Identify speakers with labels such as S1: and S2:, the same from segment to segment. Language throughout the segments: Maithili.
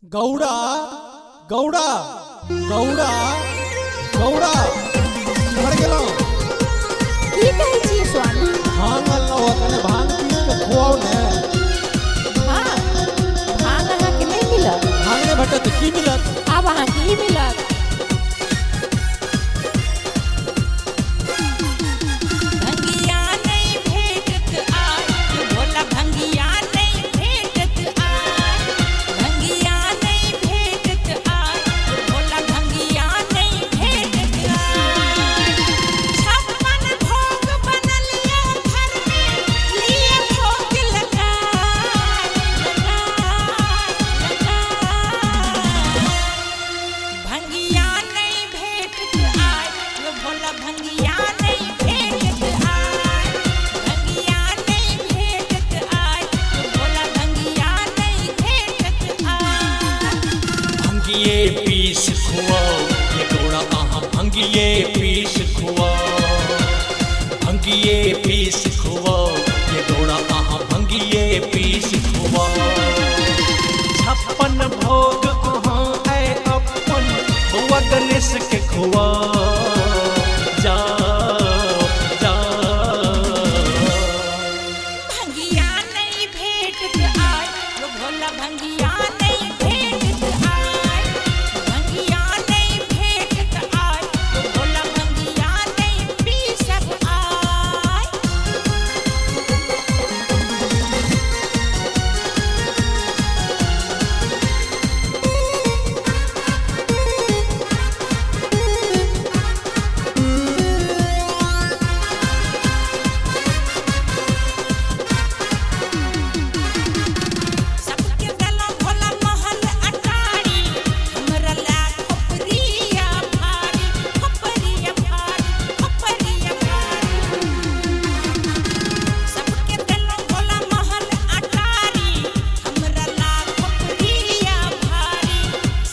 S1: गौड़ा गौड़ा गौड़ा गौड़ा मर गेलहुँ।
S2: की कहै छियै स्वामी?
S1: भांग अनलहुँ हँ, कने भांग पीस कऽ खुआउ ने।
S2: भांग भांग अहाँके नहि मिलत।
S1: भांग नहि भेटत तऽ की मिलत?
S2: आब अहाँके ई मिलत।
S3: भंगिया नहि भेटत आय भोला, भंगिया नहि भेटत आय, भंगिया नहि भेटत आय भोला, भंगिया नहि भेटत आय। छप्पन भोग बनल ये घर में, लिए भोग लगाय लगाय लगाय। भंगिया नहीं भेटत आय यो भोला, भंगिया नहीं भेटत आय, भंगिया नहीं भेटत आय यो भोला, भंगिया नहीं भेटत आय।
S4: भंगिए पीस खुआओ ये गौड़ा अहाँ, भंगिए पीस खुआओ, भंगिए पीस खुआओ ये गौड़ा अहाँ, भंगिए पीस खुआओ। छप्पन भोग अहाँ ऐ अपन बौआ गणेश के खुआओ, जाओ जाओ।
S3: भंगिया नहीं भेटत आय यो भोला, भंगिया नहीं भेटत आय, भंगिया नहीं भेटत आय यो भोला, भंगिया नहीं पीसब आय। सबके गला भोला महल अटारी, हमरा ला खोपरिया भारी, खोपरिया भारी, खोपरिया भारी। सबके गला भोला महल अटारी, हमरा ला खोपरिया भारी।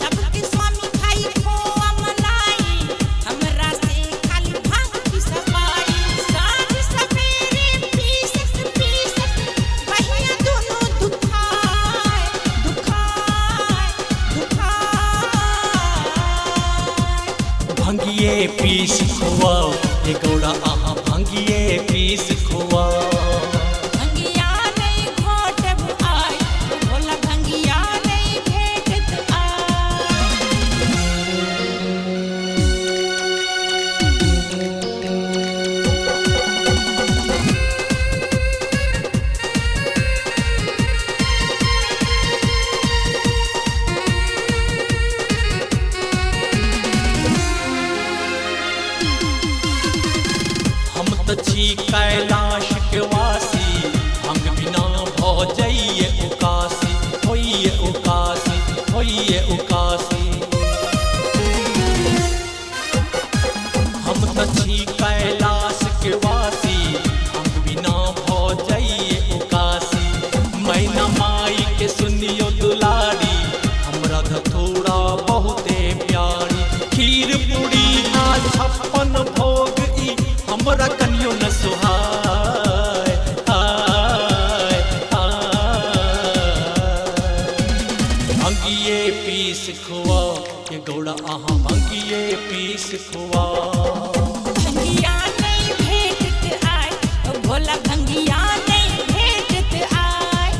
S3: सबके स्वामी खाई खोआ मलाई, हमरा से खाली भांग पिसवाई। साँझ सवेरे पीसत पीसत बहिया दुनू दुखाय दुखाय दुखाय।
S4: भंगिए पीस खुआओ ये गौड़ा अहाँ, भंगिए पीस खुआओ।
S3: भंगिया नहीं घोटब आय भोला, भंगिया नहीं भेटत आय।
S4: हम त छी कैलाश के वासी, भंग बिना भऽ जाइए उकासी, होइए उकासी, होइए उकासी। हम त छी कैलाश के वासी, भंग बिना भऽ जाइए उकासी। मैना माई के सुनियो दुलारी, हमरा धतूरा बहुते प्यारी। खीर पूरी आ छप्पन भोग ई हमरा कनियो न सुहाय हाय हाय। भंगिए पीस खुआओ ये गौड़ा अहाँ, भंगिए पीस खुआओ।
S3: भंगिया नहीं भेटत आय भोला, भंगिया नहीं भेटत आय,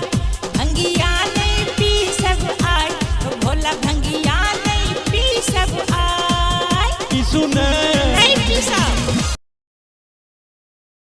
S3: भंगिया नहीं पीसब आय भोला, भंगिया नहीं पीसब आय।
S4: पीसू ने।